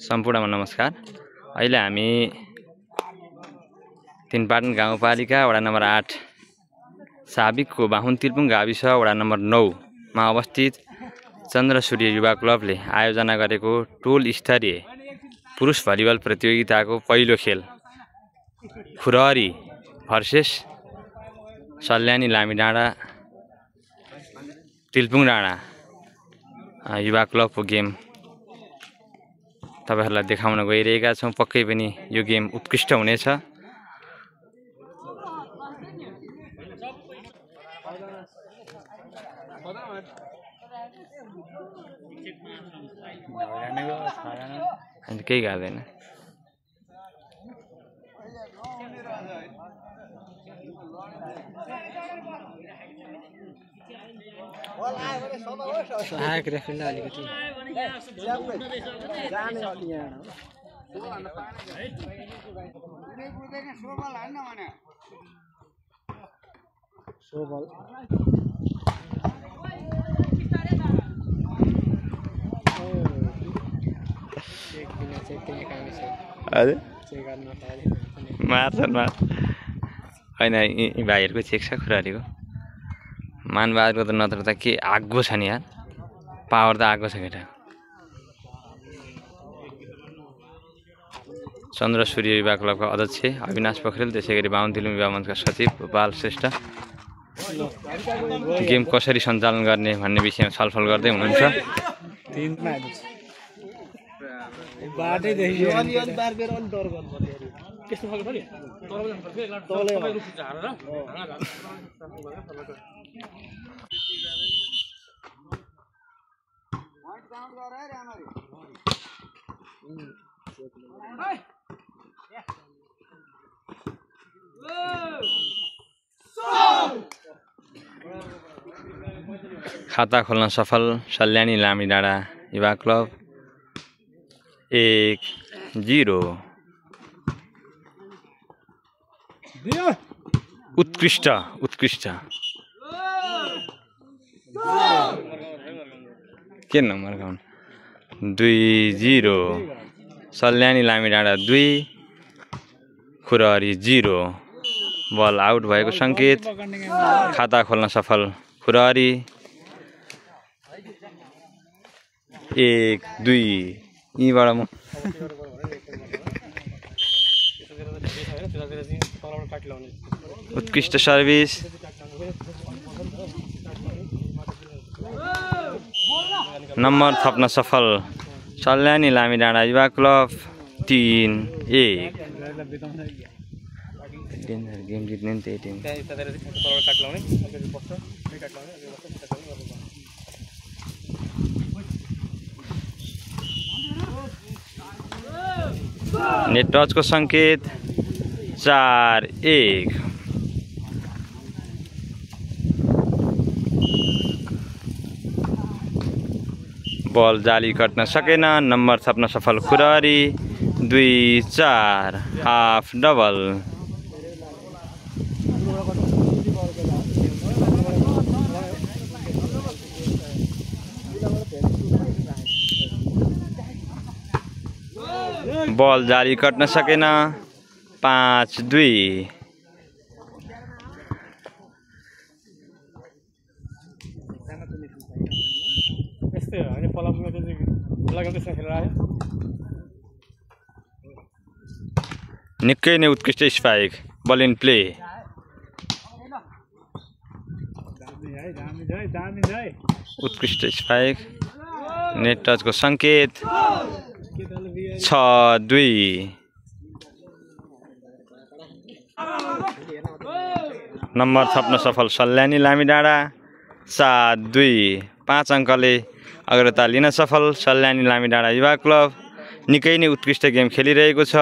सम्पूर्णमा नमस्कार। अहिले हामी तीनपाटन गाउँपालिका वडा नम्बर 8 साबिकको बाहुन तिर्पुङ गाविस वडा नम्बर 9 मा अवस्थित चन्द्र सूर्य युवा क्लबले आयोजना गरेको टोल स्तरीय पुरुष भलिबल प्रतियोगिताको पहिलो खेल खुरहरी भर्सेस सल्यानी लामीडाँडा तिल्पुङ डाँडा युवा क्लबको गेम तपाईहरुलाई देखाउन गइरहेका छौं। पक्कै पनि यो गेम उत्कृष्ट हुनेछ। केही गर्दैन। सहायक रेफरीले अलिकति मार्छन् होइन यी भाइहरूको चेक छ खुरारीको मानबहादुरको त नत्र त के आगो छ नि यार, पावर त आगो छ केटा। चन्द्र सूर्य युवा क्लबका अध्यक्ष अविनाश पोखरेल, त्यसै गरी बाहुन तिल्पुङ युवा मञ्चका सचिव गोपाल श्रेष्ठ गेम कसरी सञ्चालन गर्ने भन्ने विषयमा छलफल गर्दै हुनुहुन्छ। खाता खोल्न सफल सल्यानी लामीडाँडा युवा क्लब 1-0। उत्कृष्ट के नम्बर गाउँ 2-0 सल्यानी लामीडाँडा 2 खुरहरी 0। बल आउट भएको संकेत। खाता खोल्न सफल खुरहरी 1-2 यीबाट म उत्कृष्ट सर्भिस। नम्बर थप्न सफल सल्यानी लामीडाँडा युवा क्लब 3-1। गेम जित्ने नि त्यही टिम। नेट टचको संकेत 4-1। बल जाली कट्न सकेन। नम्बर थप्न सफल खुरहरी 2-4 हाफ डबल। बल जाली कट्न सकेन 5-2। निकै नै उत्कृष्ट स्पाइक बल इन प्ले। उत्कृष्ट स्पाइक। नेट टचको संकेत 6-2। नम्बर थप्न सफल सल्यानी लामीडाँडा 7-2। 5 अङ्कले अग्रता लिन सफल सल्यानी लामीडाँडा युवा क्लब। निकै नै उत्कृष्ट गेम खेलिरहेको छ।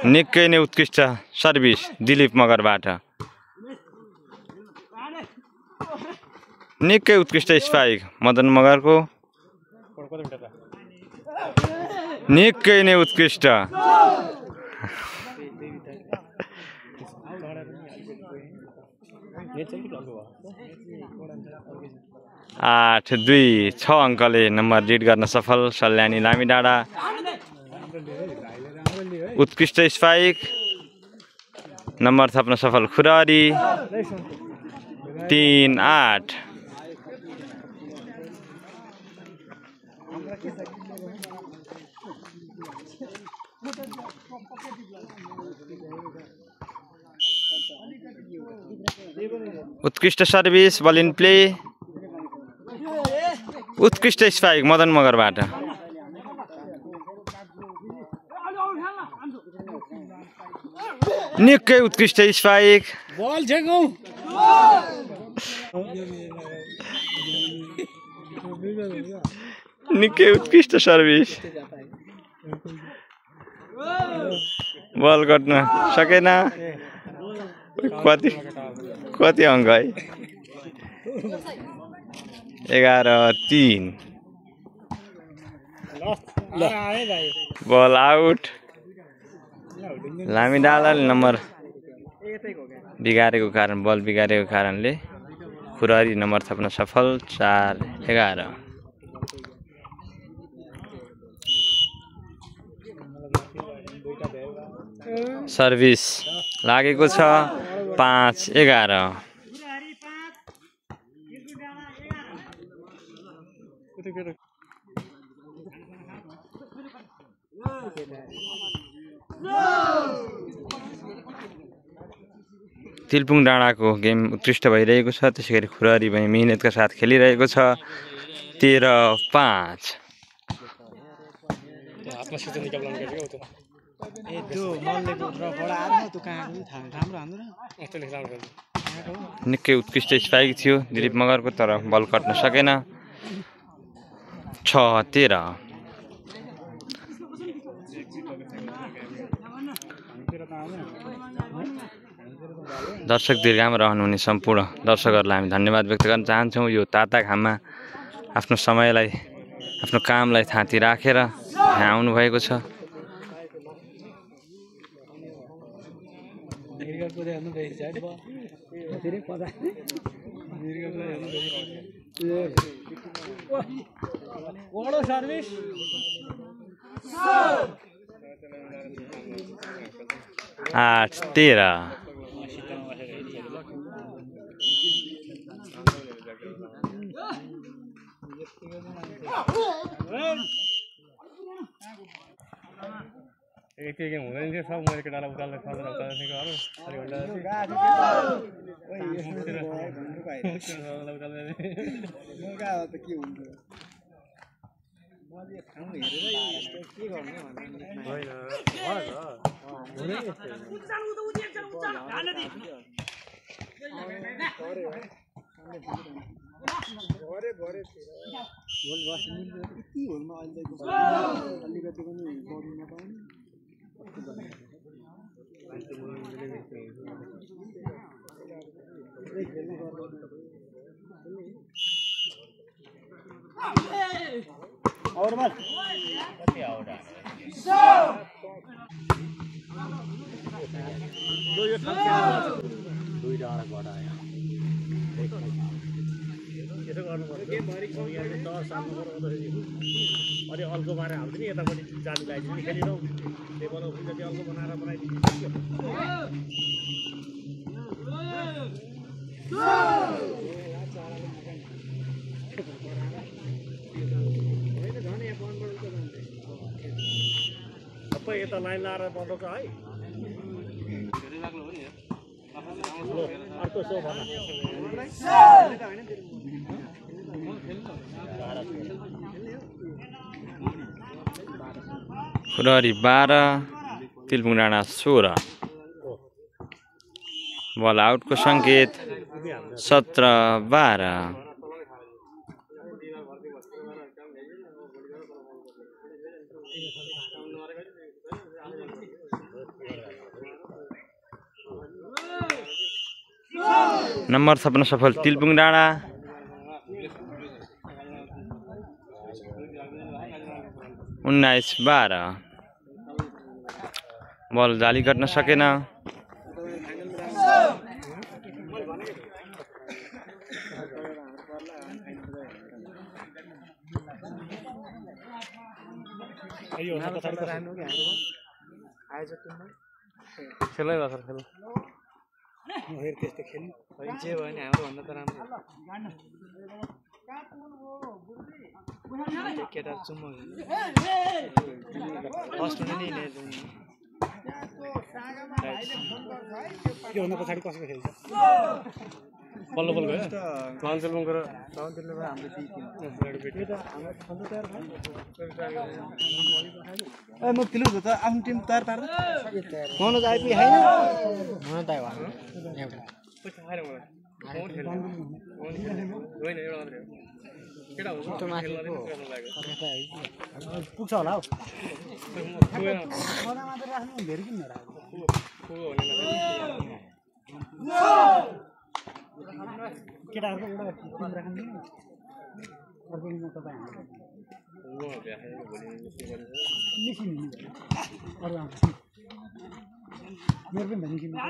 निकै नै उत्कृष्ट सर्भिस दिलीप मगरबाट। निकै उत्कृष्ट स्पाइक मदन मगरको। निकै नै उत्कृष्ट 8-2 6 अङ्कले नम्बर लिड गर्न सफल सल्यानी लामीडाँडा। उत्कृष्ट स्पाइक नम्बर थप्न सफल खुरारी 3-8। उत्कृष्ट सर्भिस बल इन प्ले उत्कृष्ट स्पाइक मदन मगरबाट। निकै उत्कृष्ट स्पाइक बल झेगौ निकै उत्कृष्ट सर्भिस बल गर्न सकेन। कति अङ्क है 11-3 बल आउट। लामीडाँडाले नम्बर बिगारेको कारण बल बिगारेको कारणले खुरारी नम्बर थप्न सफल 4-11। सर्भिस लागेको छ 5-11। तिलपुङ डाँडाको गेम उत्कृष्ट भइरहेको छ, त्यसै गरी खुरारी पनि मिहिनेतका साथ खेलिरहेको छ। 13-5। निकै उत्कृष्ट स्पाइक थियो दिलीप मगरको, तर बल कट्न सकेन। 6-13। दर्शक दीर्घामा रहनुहुने सम्पूर्ण दर्शकहरूलाई हामी धन्यवाद व्यक्त गर्न चाहन्छौँ। यो ताता घाममा आफ्नो समयलाई आफ्नो कामलाई थाती राखेर यहाँ आउनुभएको छ। सर्भिस 8-13। एक गेम हुँदैन थियो, सब मैले केटालाई उकाल्दै और बस कति आउट दो यो दुई डाँडाबाट आयो यसो गर्नुपर्छ। गेम भरि यहाँले 10 सालमा गर्दाखेरि अलि अल्को मारे हाल्छ नि, यतापट्टि जाली लगाइदिन्छ नि, खेलिरहँ टेबल जति अल्को बनाएर बनाइदिन्छ। सबै यता लाइन लाएर बन्द है। अर्को सो भन खुरारी 12 तिलपुङ डाँडा 16। बल आउटको सङ्केत 17-12। नम्बर थप्न सफल तिलपुङ डाँडा। उन्नाइस 12। बल जाली कट्न सकेन। यो भन्दा पछाडि राख्नु कि हाम्रो आयोजक टिममा खेलै गर्छ खेल हेर त्यस्तो खेल्नु होइन जे भयो नि हाम्रो भन्दा त राम्रो केटा चुम्म फर्स्ट हुने नि यो भन्दा पछाडि कसको खेल्छ बल्ल बल्ल गयो लान्चेलमा गएर हाम्रो म फिल्म त आफ्नो टिम तयार पार्दै मनोज आइपुग्यो होइन मन त पुग्छ होला हौ धेरै किन केटाहरूको एउटा टिम राख्नु अर्को टिममा तपाईँ मेरो पनि निस्किनु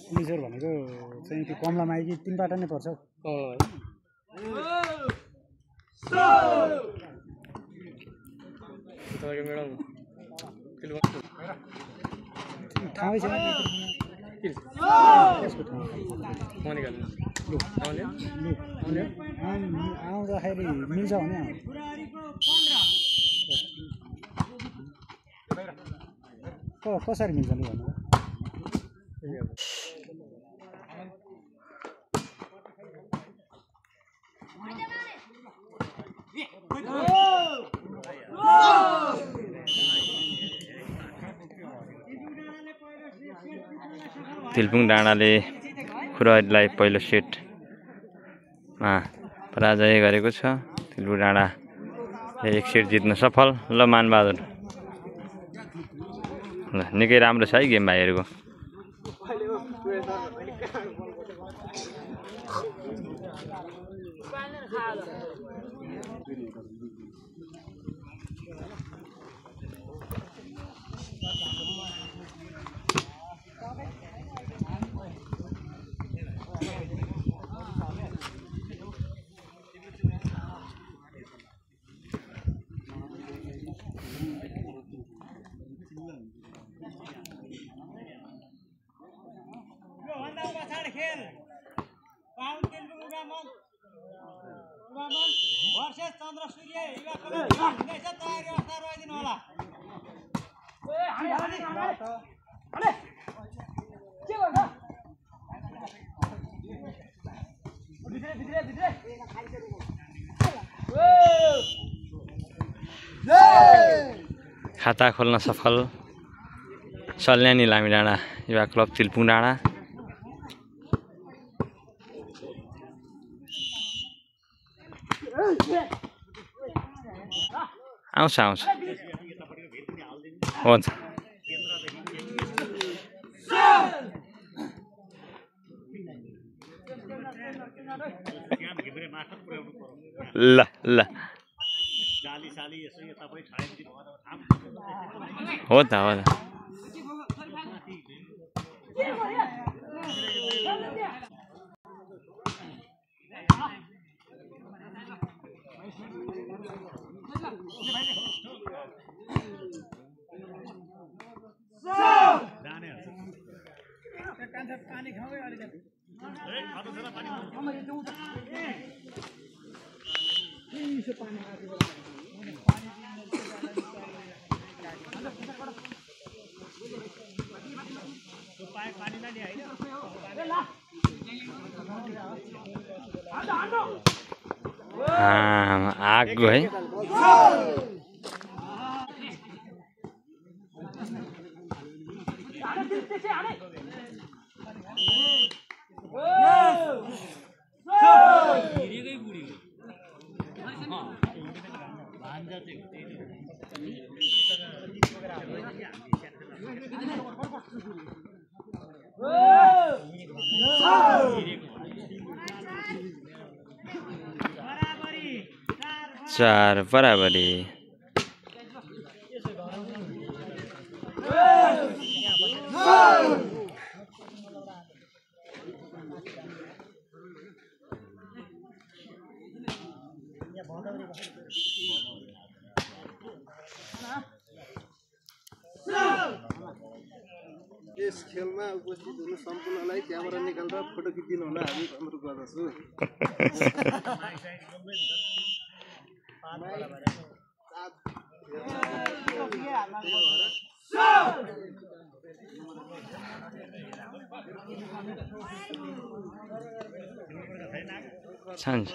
पुलिसहरू भनेको चाहिँ त्यो कमलामा आयो कि तिनबाट नै पर्छ ठाउँै छैन आउँदाखेरि मिल्छ भने कसरी मिल्छ नि भन्नु तिलपुङ डाँडाले खुरहरीलाई पहिलो सेटमा पराजय गरेको छ। तिलपुङ डाँडाले एक सेट जित्न सफल। ल मानबहादुर, ल निकै राम्रो छ है गेम भाइहरूको। खाता खोल्न सफल सल्यानी लामी डाँडा युवा क्लब तिलपुङ डाँडा। आउँछ आउँछ हुन्छ। ल ल हो त हो त। आगो है। 4 बराबरी। यस खेलमा उपस्थित हुनु सम्पूर्णलाई क्यामेरा निकालेर फोटो खिचिदिनु होला हामी अनुरोध गर्दछु। छान्छ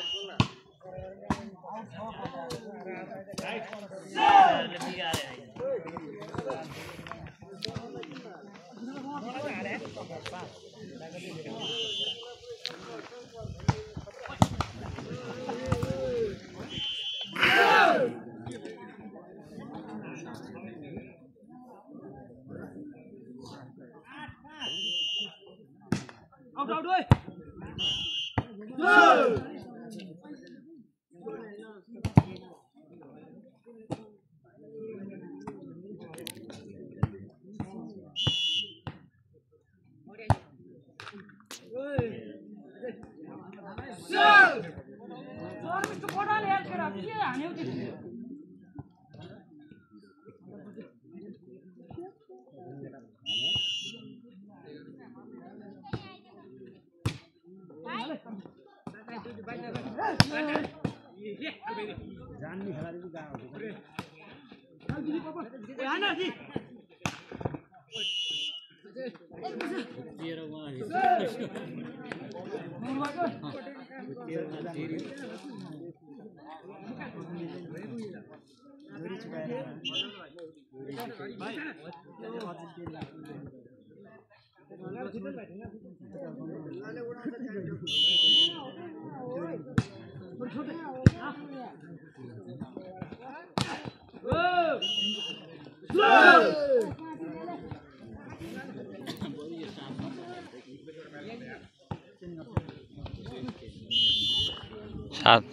7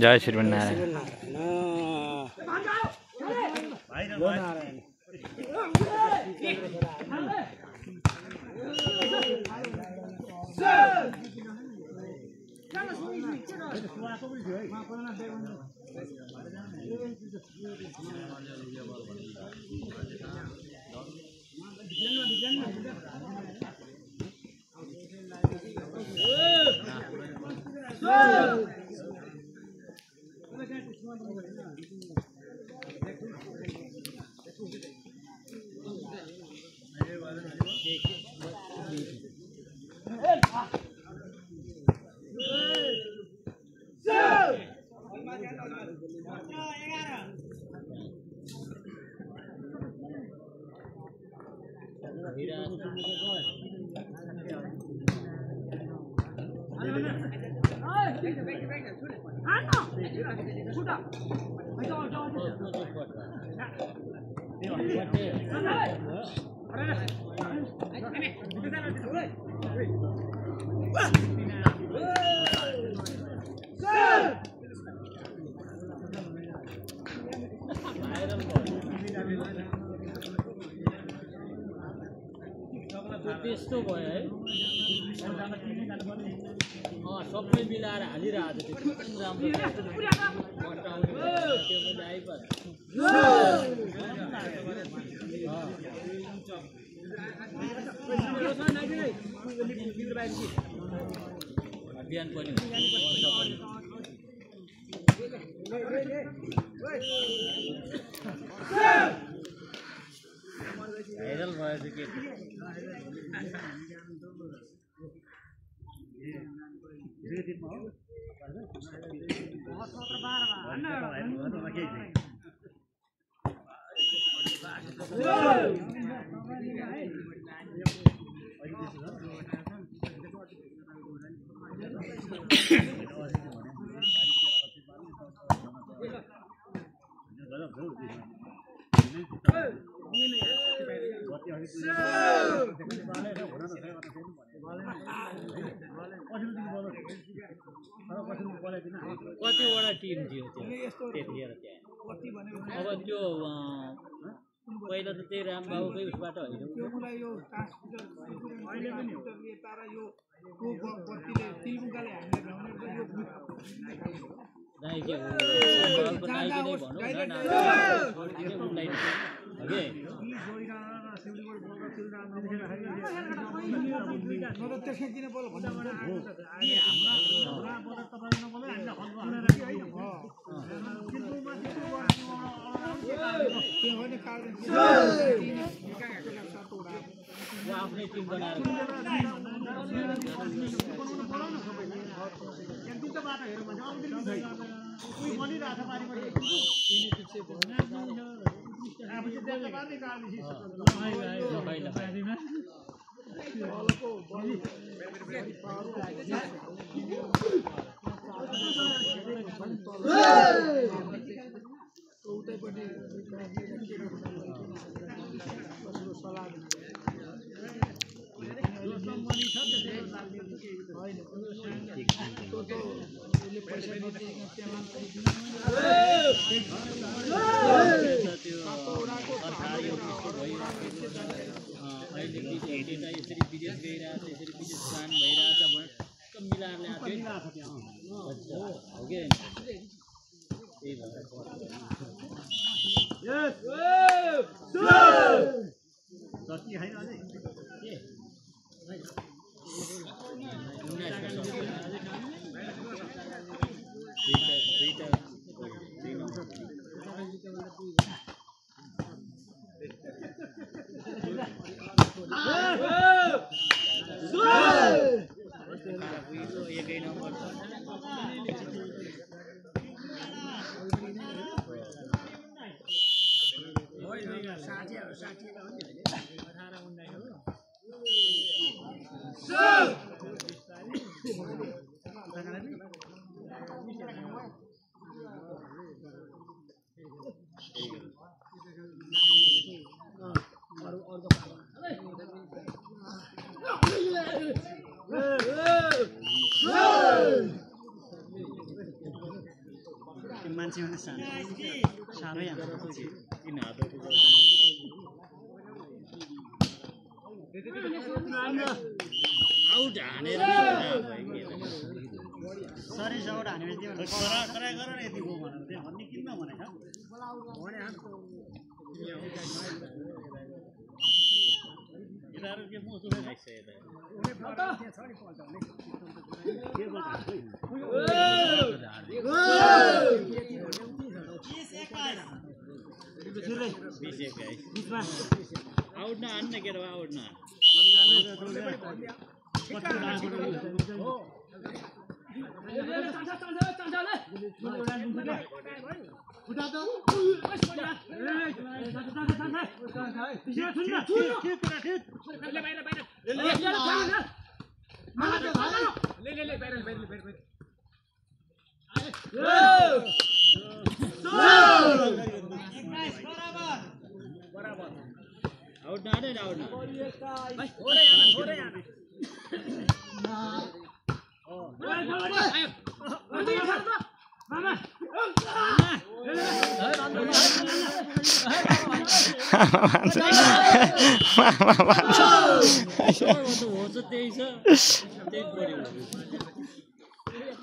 जय श्री नारायण। त्यस्तो भयो है सबै मिलाएर हालिरहेको थियो त्यो राम्रो त्यो पनि बिहान पनि भाइरल भयो चाहिँ के कतिवटा टिम थियो त्यतिखेर त्यहाँ अब त्यो पहिला त त्यही रामबाबुकै उसबाट होइन दाइ के हो दाइले नै भनौँ न आफ्नै टिम बनाएर यसरी विदेश गइरहेको छ यसरी विदेश प्लान भइरहेको छ मिलाएर ल्याएको हो कि त्यही एकै नम्बर मान्छे साह्रै किन आउट हानेर सरी आउट हानेर ट्राई गर न यति हो भनेर त्यहाँ भन्ने किन भनेको यिनीहरू के मुसुले आउट न हान्न के आउट न Mana आउट ना आउट ना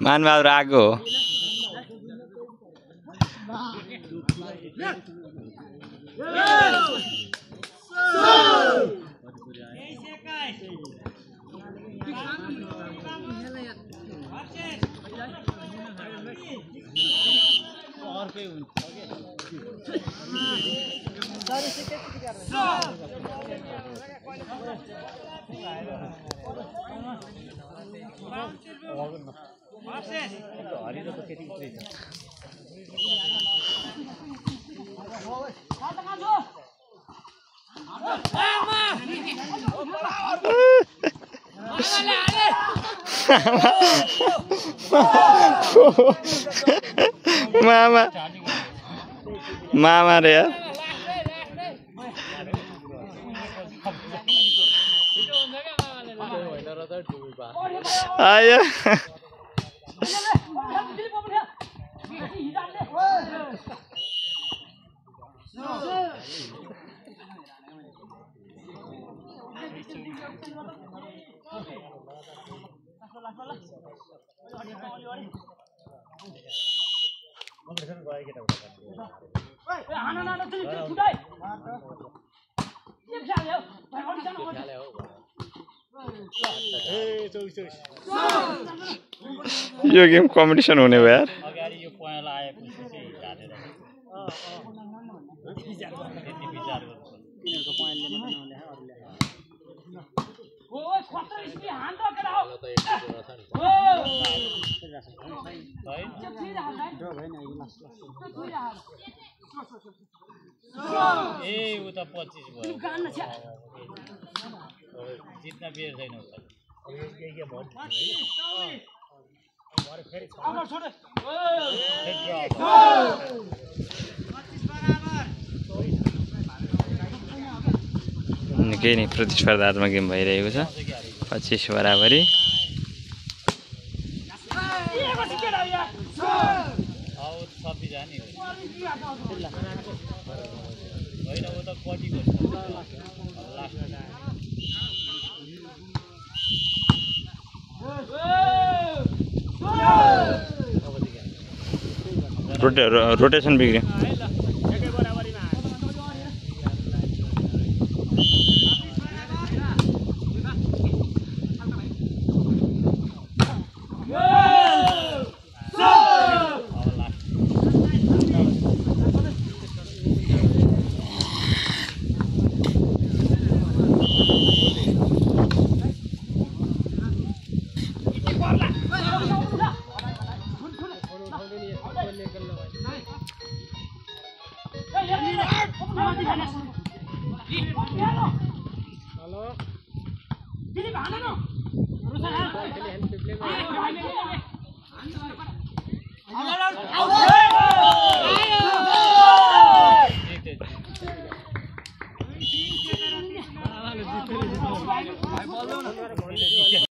मानबहादुर आगो हो मामा रे यार आयो यो गेम कम्पिटिसन हुने भयो यार अगाडि यो पहेँला आएपछि चाहिँ झारेर त्यति विचार गर्नु तिनीहरूको पहेँलले मात्रै नहुने अरूले ए उ त 25 भयो जित्न बेर छैन निकै नै प्रतिस्पर्धात्मक गेम भइरहेको छ 25 बराबरी रोटेसन बिग्रियो